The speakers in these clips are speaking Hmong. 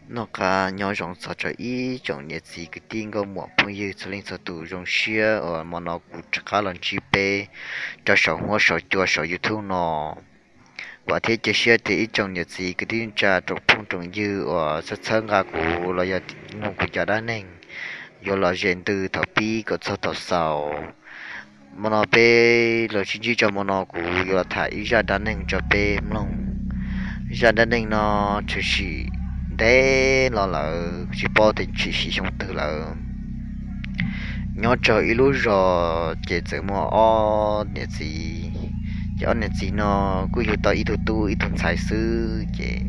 Noj qab nyob zoo txog rau ib tsoom niam txiv kwv tij nkauj muam phooj ywg txhua leej txhua tus, zoo siab uas hmo no kuv rov qab los ntsib peb rau saum huab saum cua saum YouTube no. Vam thiab cia siab tias ib tsoom niam txiv kwv tij neej tsa tsoom phooj tsoom ywg uas txhawb txhawb nqa kuv los yog mloog kuv cov dab neeg yuav los ze ntws thaum pib kom txog thaum xaus. Hmo no peb los sib ntsib rau hmo no kuv yuav los tham ib zaj dab neeg rau peb mloog. Zaj dab neeg no tshwm sim ntev los lawm, tsis paub tias tshwm sim xyoo twg lawm. Nyob rau ib lub zos ces txawm muaj ob niam txiv, ces ob niam txiv no kuj yug tau ib tug tub ib tug ntxhais xwb, ces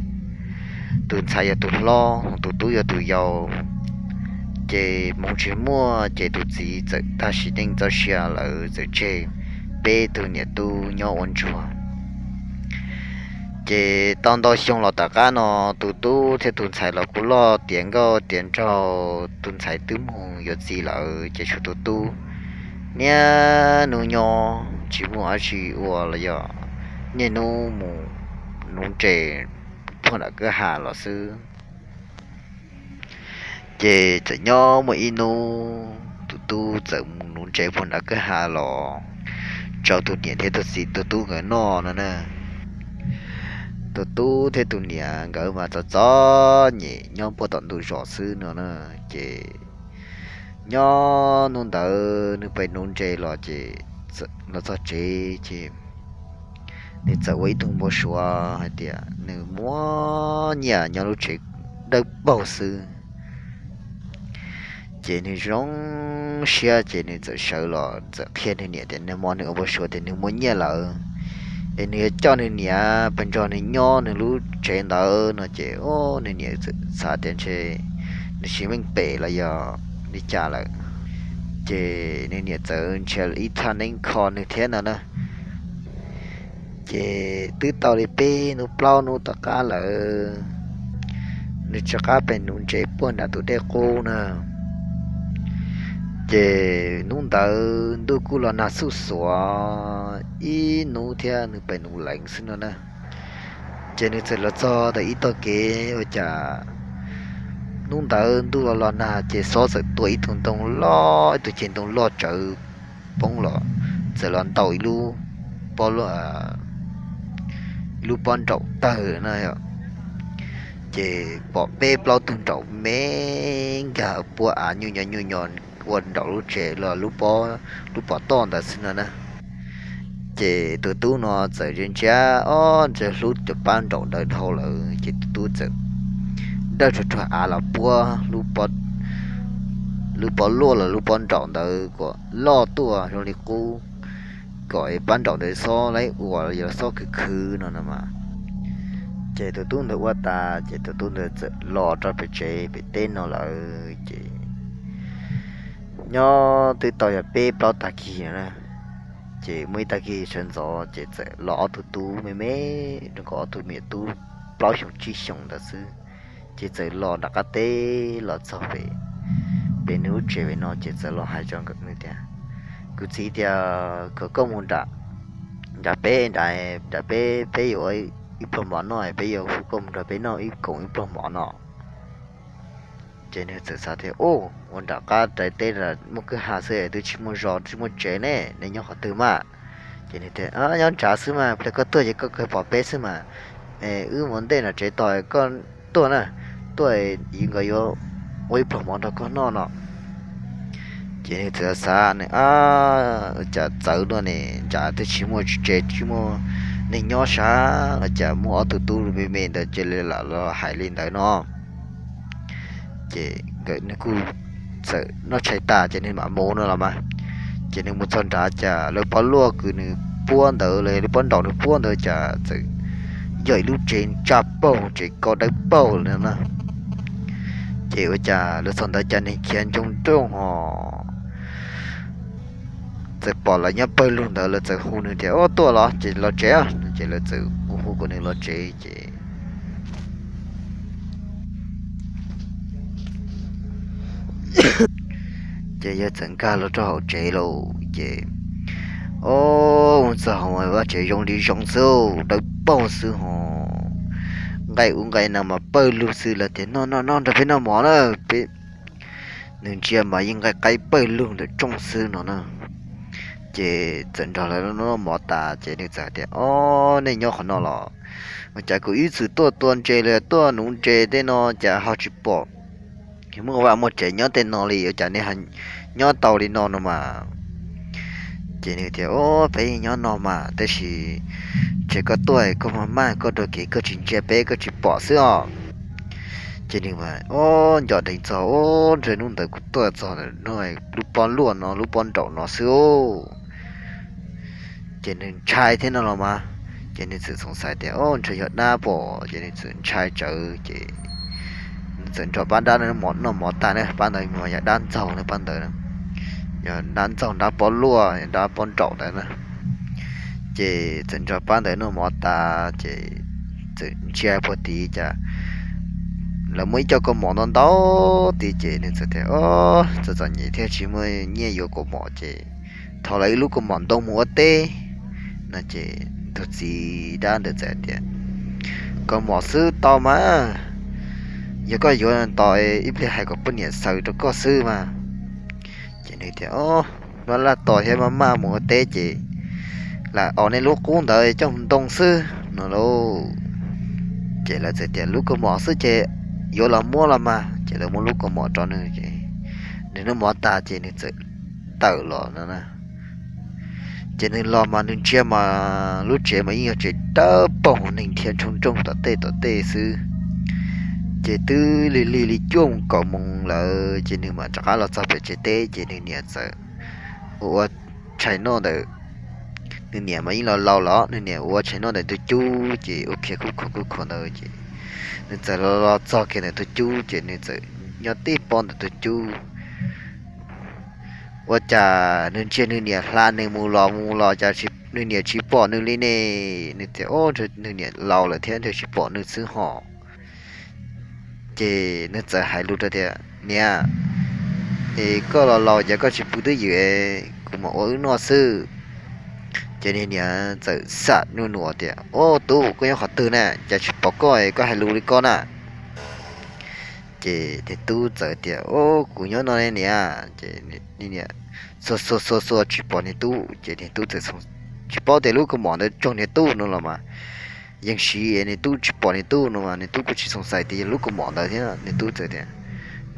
tus ntxhais yog tus hlob, tus tub yog tus yau. Ces hmoov tsis muaj ces tus txiv txawm tag sim neej txoj sia lawm, txawm tseg peb tug niam tub nyob ua ntsuag. Ces tau ntau xyoo los tom qab no, tus tub thiab tus ntxhais los kuj loj tiav nkauj tiav nraug, tus ntxhais twb mus yuav txiv lawm, ces tshuav tus tub niaj hnub nyob tsis muaj dab tsi ua los yog niaj hnub mus nuv ntses puag nram kwj ha los xwb. Ces txawm nyob muaj ib hnub tus tub txawm mus nuv ntses puag nram kwj ha los rau tus niam thiab tus txiv tus tub nkawd noj no na. Tus tub thiab tus niam nkawd mas txom txom nyem nyob puag tom ntug zos xwb no na. Ces nyob hnub ntawd nws pem nuv ntses los ces los txog tsev ces nws txawm ua ib tug npau suav hais tias nws muaj nyiaj nyob lub tsev dawb paug xwb. Ces nws zoo siab ces nws txawm sawv los txawm qhia nws niam tias nws hmo nws ua npau suav tias nws muaj nyiaj lawm, es nws yuav coj nws niam pes nrog nws nyob nws lub tsev ntawd no ces nws niam txawm xav tias ntshe nws tsis meej pem los yog li cas lawm. Ces nws niam txawm nrhiav ib thaj neeb kho nws thiab no na. Ces twb tau li peb hnub plaub hnub tom qab lawm, nws rov qab pem nuv ntses puag nram tus dej qub na. Ces hnub ntawd ntuj kuj los nag xuj xuav ib hnub thiab nws pem nuv leev xwb no na. Ces nws txawm los txog ntawm ib tog kev ua cas hnub ntawd ntuj los los nag ces xob txawm tua ib tug ntoo loj, ib tug ceg ntoo loj tsawv poob los, txawm los ntaus ib lub pob, ib lub pob nraum tawg na. Ces pom peb plaub tug nraum me nkag puab av nyuj nyo nyuj nyo ua nraum lub tsev los lub pob toj ntawd xwb no na. Ces tus tub no txawm ntsia ntsia, ob, ntsia hlub cov pab nraum ntawd dhau lawm ces tus tub txawm dawj rog rog av los puab lub pob luaj los lub pob nraum ntawd kom loj tuaj zoo li qub, kom pab nraum ntawd xob laib ua yog xob khwv khwv no no mas. Ces tus tub ntawd ua tas ces tus tub ntawd txawm los rau pem tsev pem teb no lawm ces nyob twb tau yog peb plaub tag kis na. Ces muaj ib tag kis sawv ntxov ces txawm los ob tug tub me me, rau kom ob tug me nyuam tub plaub xyoo tsib xyoos ntawd xwb. Ces txawm los nram qab teb los txog pem, pem nws lub tsev pem no ces txawm los hais rau nkawd tias, kuv txiv tias kom koj mus nram peb, nram peb, peb yuav ua ib pluag mov noj, peb yuav hu koj mus nrog peb noj ib koom ib pluag mov no. Ces nws txawm xav tias, u, ua nram qab rav teb muaj kwj ha xwb twb tsis muaj zos tsis muaj tsev ne, nej nyob qhov twg mas? Ces nws tias, nyob nrad xwb mas, pliag koj tuaj ces koj kawg pom peb xwb mas. Wb mus ntej no tsev tos koj tuaj na, tuaj yus nkawd yuav ua ib pluag mov nrog koj noj no. Ces nws txawm xav nws, ab, cas txawv luaj ne, nrad twb tsis muaj tsev tsis muaj neeg nyob sab, cas muaj ob tug tub me me ntawd cia li lam los hais li ntawd no. Ces nkawd nws kuj txawm noj tshais tas ces nws mam mus no los mas. Ces nws mus txog nrad cas lawv pob luaj kws nws puab ntawd los lub pob nraum nws puab ntawd cas txawm yog ib lub tsev tsaj paug tsev kaus dawb paug li no na. Ces ua cas lawv txog ntawd cas neeg khiav ncoo nrooj ho txawm pom lawv nyob pawg lug ntawd lawv txawm hu nws tias, u, tuaj los ces los tsev, ces lawv txawm hu hu kom nws los tsev ces ces yawg txawm nkag los rau hauv tsev lawm ces, o, mus txog hauv vaj tsev zoo li zoo xwb, dawb paug xwb ho, qaib ub nqaij no mas pawg lug xwb. Lawv tias, Noj, noj, noj, nrog peb noj mov na, peb. Nws ntsia mas yeej nqaij qaib pawg lug ntawm rooj xwb no na. Ces txawm nrog lawv noj mov tas ces nws txawm tias, Ob, nej nyob qhov no los? Ua cas kuv ib txwm tuaj tua ntses los tuaj nuv ntses tej no cas ho tsis pom muaj vaj muaj tsev nyob tej no li, ua cas nej nyob tau li no no mas? Ces nws tias, Ob, peb nyob no mas, tab sis ntshe koj tuaj koj maj maj koj rau kev koj tsis ntsia peb koj tsis pom xwb os. Ces nws mas, Ob, nco dheev txog, ob, ntshe hnub ntawd kuv tuaj txog no lub pob luaj no lub pob nraum no xwb. Ces nws ntshai thiab no los mas, ces nws txawm xoom xaiv tias, Ob, ntshe yog dab pom, ces nws txawm ntshai tsawv ces nws txawm nrog pab dab noj mov tas na, pab ntawd mas yog dab ntxaug na, pab ntawd yog dab ntxaug dab pob luaj dab pob nraum ntawd na. Ces txawm nrog pab ntawd noj mov tas ces txawm ntsia puag tid cas lawv muaj ib co kaus mom ntau ntau tid ces nws txawm tias, Ob, txom txom nyem thiab tsis muaj nyiaj yuav kaus mom ces thov lawv ib lub kaus mom ntoo mus ua teb no. Ces tus txiv dab ntawd txawm tias, Kaus mom xwb tau mas, yog koj yuav tau ib pliag hais kom poj niam xaws rau koj xwb mas. Ces nws tias, Ob, maj laj tos thiab maj maj mus ua teb ces lam os nej lub qub ntawd coj mus ntoo xwb no lauj. Ces lawv txawm tias, Lub kaus mom xwb ces yuav los muab los mas. Ces lawv muab lub kaus mom rau nws ces nws noj mov tas ces nws txawm tawm los no na. Ces nws los mas nws ntsia mas lub tsev mas yeej yog tsev dawb paug, neeg dhia nroo nrooj tom tej tom tej xwb. Ces twb lig lig li cuaj moos kaum moos lawm ces nws mam rov qab los txog pem tsev teb ces nws niam txawm ua ua tshais noj ntawm, nws niam mas yeej los laus los nws niam ua tshais noj ntawm tus cub ces ua khiav khuj khuav khuj khuav ntawd ces nws txawm los los txog kiag ntawm tus cub ces nws txawm nyob tib pob ntawm tus cub. Ua cas nws ntsia nws niam hla nws mus los mus los cas nws niam tsis pom nws li ne. Nws tias, Ob, ntshe nws niam laus lawm thiab ntshe tsis pom nws xwb hos. Ces nws txawm hais lus rau tias, Niam, es koj los laus ces koj tsis pw twj ywm, kuv mam ua wb noj xwb. Ces nws niam txawm xam nyuj nua tias, Ob, tub, koj nyob qhov twg na, cas tsis pom koj es koj hais lus li koj na? Ces niag tub txawm tias, Ob, kuv nyob no ne niam. Ces niam xuas xuas xuas xuas tsis pom niag tub ces niag tub txawm tsis paub tias lub kaus mom ntawd raug niag tub no los mas yeej siv niag tub tsis pom niag tub no mas niag tub kuj tsis xoom xaiv tias yog lub kaus mom ntawd thiab. Niag tub txawm tias,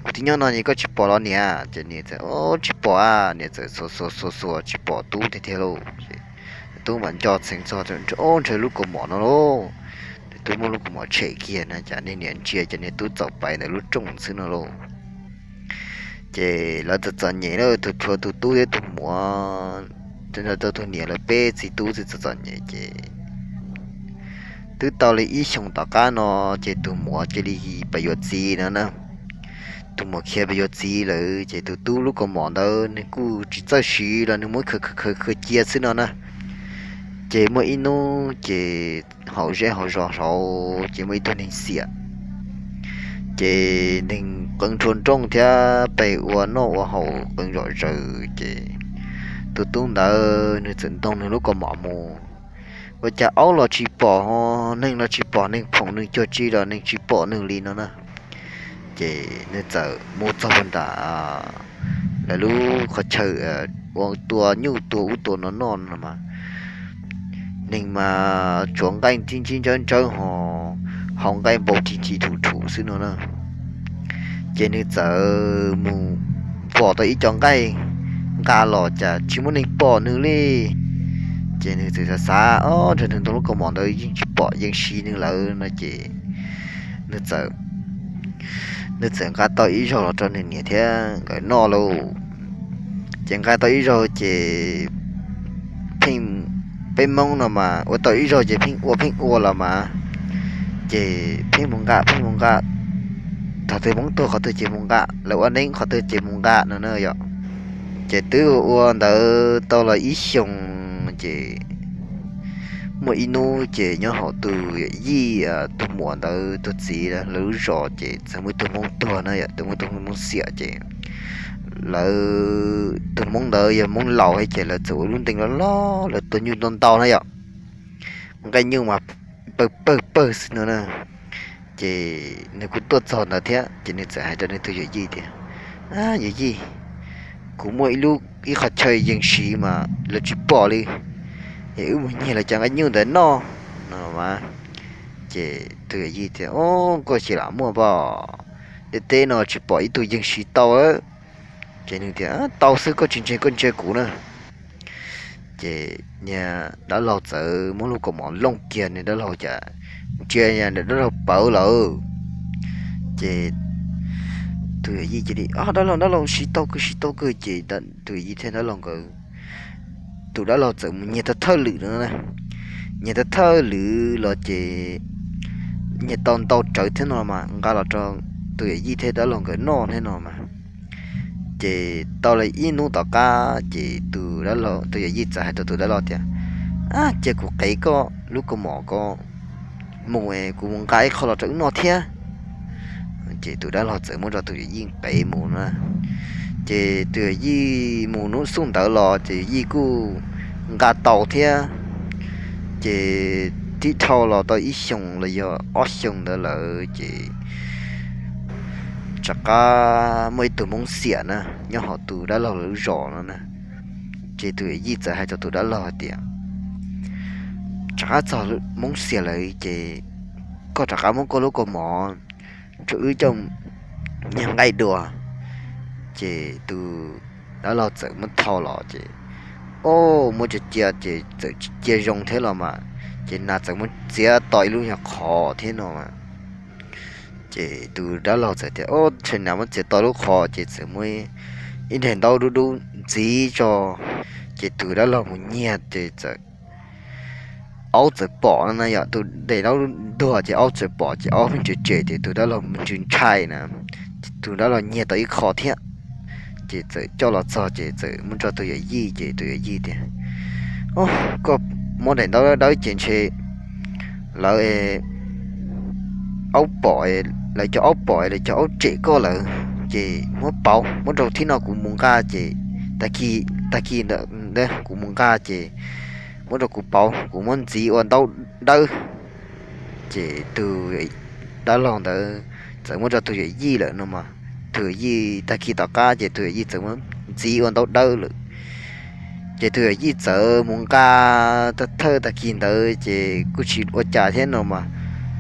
Kuv twb nyob no es koj tsis pom los niam? Ces niam txawm, Ob, tsis pom a. Niam txawm xuas xuas xuas xuas tsis pom tub tiag tiag lauj. Ces tub mam nco txheev txog, Ob, ntshe lub kaus mom no lauj. Niag tub muab lub kaus mom tshem kiag na cas niag niam ntsia ces niag tub txaus pais ntawm lub rooj xwb no lauj. Ces lawv txom txom nyem lawm, tus tshuav tus tub thiab tus muam, rau tus niam lawv peb txiv tub xwb txom txom nyem ces twb tau li ib xyoos tom qab no ces tus muam cia li pais yuav txiv no na. Tus muam khiav pais yuav txiv lawm ces tus tub lub kaus mom ntawd nws kuj tsis txawj siv los nws muab khawv khawv khawv cia xwb no na. Ces muaj ib hnub ces hauv zej hauv zos hauv ces muaj ib tug neeg xiam, ces neeg qee nrhua nrooj thiab pes ua noj ua haus qee zom zaws ces tus tub ntawd nws txawm ntoo nws lub kaus mom mus, ua cas aub los tsis pom, neeg los tsis pom, neeg phoom nws cuag tsi los neeg tsis pom nws li no na. Ces nws txawm mus txog nram lawv lub qhov chaw ua tua nyuj tua ub tua no noj no mas neeg mas tsuav nqaij ntsib ntsib ntsawb ntsawb ho haus nqaij npau ci ci thum thum xwb no na. Ces nws txawm mus pom tau ib co nqaij nqa los cas tsis muaj neeg pom nws li. Ces nws txawm xav xav, Ob, ntshe nws ntoo lub kaus mom ntawd yeej tsis pom yeej siv nws lawm no ces nws txawm nws txawm nqa tau ib zaug los rau nws niam thiab nkawd noj lauj. Ces nqa tau ib zaug ces pheej, peb Hmoob no mas ua tau ib zaug ces pheej ua pheej ua los mas, ces pheej mus nqa pheej mus nqa, thaum twg Hmoob tuag qhov twg ces mus nqa, lawv ua neeb qhov twg ces mus nqa no na yom. Ces twb ua ua ntawd tau los ib xyoos ces muaj ib hnub ces nyob hauv tus yij, tus muam ntawd tus txiv lawv lub zos ces txawm muaj ib tug Hmoob tuag na yom, txawm muaj ib tug Hmoob xiam ces lawv, tus Hmoob ntawd yog Hmoob laus thiab ces lawv txawm ua lub ntees loj loj, lawv tua nyuj ntau ntau na yom, nqaij nyuj mas pawg pawg pawg xwb no na. Ces nws kuj tuaj txog ntawd thiab ces nws txawm hais rau nws tus yawm yij tias, Yawm yij, kuv muaj ib lub, ib qhov chaw yees siv mas lawv tsis pom li, es wb mus nyiag lawv cov nqaij nyuj ntawd noj no mas. Ces tus yawm yij tias, Au, koj ces lam muaj pom, ntiaj teb no tsis pom ib tug yees siv tau. Ces nws tias, Tau xwb, koj tsis ntseeg koj ntsia kuv na. Ces niag dab laug txawm muab lub kaus mom looj kiag, niag dab laug cas ntsia, dab laug pawv lawm. Ces tus yawm yij cia li, Dab laug, dab laug, siv tau kawg, siv tau kawg. Ces tus yawm yij thiab dab laug nkawd, tus dab laug txawm mus nyiag thawj thawj lwm no, nyiag thawj thawj lwm los ces nyiag tau ntau rawv thiab no mas nqa los rau tus yawm yij thiab dab laug nkawd noj thiab no mas. Ces tau li ib hnub tom qab ces tus, tus yawm yij txawm hais rau tus dab laug tias, Cia kuv qev koj lub kaus mom ko mus, kuv mus nqa ib qho los rau wb noj thiab. Ces tus dab laug txawm muab rau tus yawm yij qev mus na. Ces tus yawm yij mus hnub xub ntawd los ces yawm yij kuj nqa tau thiab. Ces tib dhau los tau ib xyoos los yog ob xyoos ntawd lawm ces rov qab muaj ib tug Hmoob xiam na nyob hauv tus dab laug lawv lub zos no na. Ces tus yawm yij txawm hais rau tus dab laug hais tias, Rov qab txog Hmoob xiam lawm ces koj rov qab muab koj lub kaus mom rau wb coj nyiag nqaij dua. Ces tus dab laug txawm muab thau los ces, o, muab cia cia ces txawm tsis cia zoo thiab los mas, ces nas txawm muab txiav to ib lub nyuag qhov thiab no. Ces tus dab laug txawm tias, O, tshee, nas muab txiav to lub qhov. Ces txawm muab ib daim ntaub dub dub ntxiv tso. Ces tus dab laug mus nyiag ces txawm, aub txawm pom no na yom, tus daim ntaub ntuag ces aub txawm pom ces aub pheej tsev tsem ces tus dab laug mus ntshai ntshai na, tus dab laug nyiag tau ib qho thiab. Ces txawm coj los txog ces txawm muab rau tus yawm yij ces tus yawm yij tias, O, koj muab daim ntaub dawb dawb ces ntshe lawv, aub pom, lawv cov aub pom, lawv cov aub tsem koj lawm. Ces muab pauv, muab rau thib no kuv mus nqa ces, tag kis, tag kis ntawd kuv mus nqa ces muab rau kuv pauv, kuv muab ntxiv ua ntaub dawb. Ces tus dab laug ntawd txawm muab rau tus yawm yij lawm no mas. Tus yawm yij, tag kis tom qab ces tus yawm yij txawm muab ntxiv ua ntaub dawb lawm. Ces tus yawm yij txawm mus nqa thawj tag kis ntawd ces kuj tsis ua cas thiab no mas.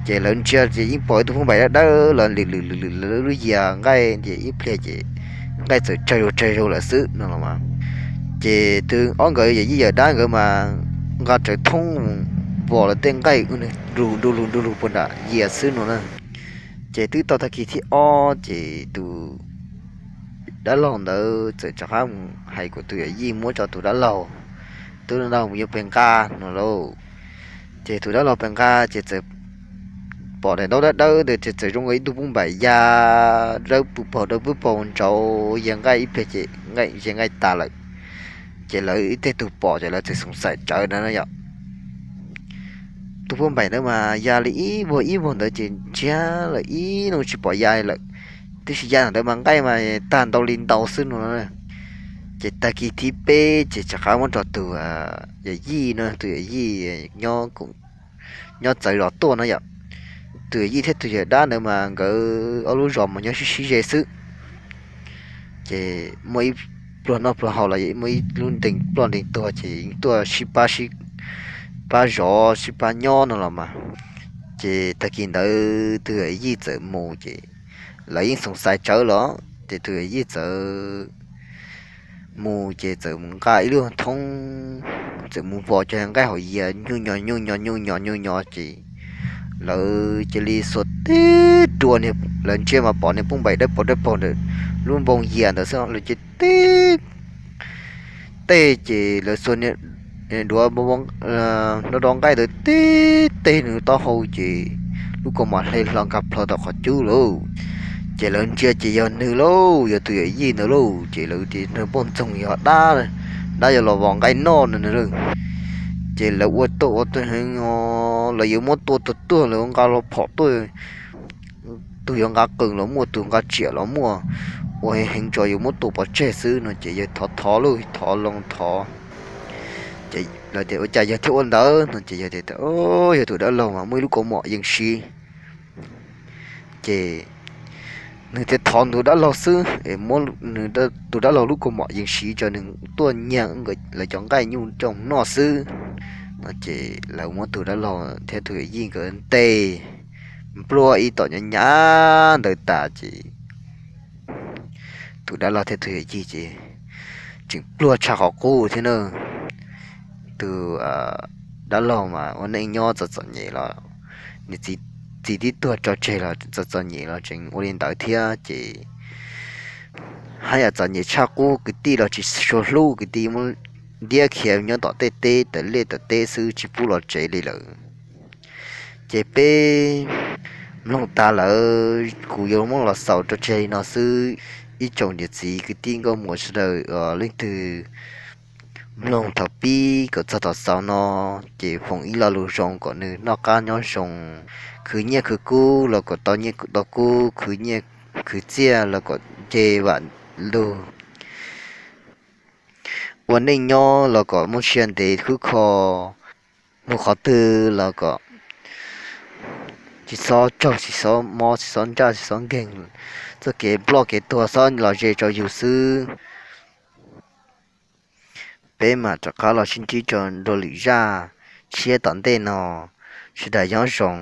Ces lawv ntsia ces yeej pom ib tug poj npaim dawb dawb los lwm lwm lwm lwm lub yias nqaij ces ib pliag ces nqaij txawm tsawg zog tsawg zog lawm xwb no los mas. Ces tus ob nkawd yawm yij yawm dab nkawd mas nqa rawv thoob vos lawv tej nqaij ua nws nrug nrug lug nrug lug puag nram yias xwb no na. Ces twb tau tag kis thib ob ces tus dab laug ntawd txawm rov qab mus hais kom tus yawm yij muab rau tus dab laug, tus dab laug mus yuav pes nqa no lauj. Ces tus dab laug pes nqa ces txawm pom daim ntaub dawb dawb ntawd ces txawm zoo ib tug poj npaim ya dawb paug dawb paug ntsauv yias nqaij ib pliag ces nqaij yias nqaij tas lawm. Ces lawv ib teg tug pom ces lawv txawm xoom xaim tsawv na yom. Tus poj npaim ntawd mas ya li ib vuag ib vuag ntawd ces ntsiag lawm ib nub tsis pom ya li lawm. Tiam sis ya ntawd mas nqaij mas tag ntau li ntau xwb no. Ces tag kis thib peb ces rov qab muab rau tus yawm yij no, tus yawm yij nyob txawv zos tuaj no yom. Tus yawm yij thiab tus yawm dab ntawd mas nkawd ob lub zos mas nyob sib sib ze xwb. Ces muaj ib pluag noj pluag haus los yog muaj ib lub ntees ploj ntees tuag ces yeej tuaj sib pab, sib pab zov sib pab nyob no los mas. Ces tag kis ntawd tus yawm yij txawm mus ces lawv yeej xoom xaim tsawv los ces tus yawm yij txawm mus ces txawm mus nqa ib lub thoob, txawm mus vos cov nqaij hauv yias nyuj nyos nyuj nyos nyuj nyos nyuj nyos ces lawv cia li xuas tib dua, lawv ntsia mas pom niag poj npaim dawb paug dawb paug ntawm lub npoo yias ntawd xwb, lawv cia li tib teg ces lawv xuas niag duav nrov nrov nqaij ntawd tib teg nws taub hau ces lub kaus mom hle hlo nkag plho tom qhov cub lauj. Ces lawv ntsia ces yog nws lauj, yog tus yawm yij ntawd lauj, ces lawv tias nws poj ntxoog yog dab, dab yuav los vos nqaij noj no nws lauj. Ces lawv ua tuag ua tuag heev, lawv yuav muab tua tuag tuag, lawv nqa los phom tuaj, tus yuav nqa qws los muaj, tus nqa tsiam los muaj, ua heev tso yuav muab tua pov tseg xwb no ces yawg thov thov lauj, thov loo thov. Ces lawv tias ua cas yawg thiaj ua ntawd no ces yawg tias, Yog tus dab laug mas muaj ib lub kaus mom yees siv, Ces nws thiaj thov tus dab laug xwb es muab nws, tus dab laug lub kaus mom yees siv rau nws tuaj nyiag lawv cov nqaij nyuj coj noj xwb. No ces lawv muab tus dab laug thiab tus yawm yij nkawd ntes npluag ib tom nyav nyav ntawd tas ces tus dab laug thiab tus yawm yij ces tseem pluag tshaj qhov qub thiab na. Tus dab laug mas ua neej nyob txom txom nyem los, nws txiv tib tuag tso tseg los txom txom nyem los tseem ua li ntawd thiab ces haj yam txom nyem tshaj qub, kwv tij los tsis suav hlub, kwv tij muab ntiab khiav nyob tom tej teb, tom liaj tom teb xwb tsis pub los tsev li lawm. Ces peb mloog tas lawm, kuv yuav muab los xaus rau tseg li no xwb. Ib tsoom niam txiv kwv tij nkauj muam sawv daws, leej twg mloog thaum pib kom txog thaum xaus no ces foom ib lo lus zoo kom nws noj qab nyob zoo. Khwv nyiaj khwv kub los kom tau nyiaj tau kub, khwv nyiaj khwv txiaj los kom nce vam lug. Ua neej nyob los kom muaj sia ntev khwb kho, mus qhov twg los kom tsis txhob tsaug, tsis txhob mob, tsis txhob ntsaj, tsis txhob nkeeg, txoj kev ploj kev tuag txhob los ze rau yus xwb. Peb mam rov qab los sib ntsib rau lwm zaj tshiab tom ntej no. Sawv daws nyob zoo.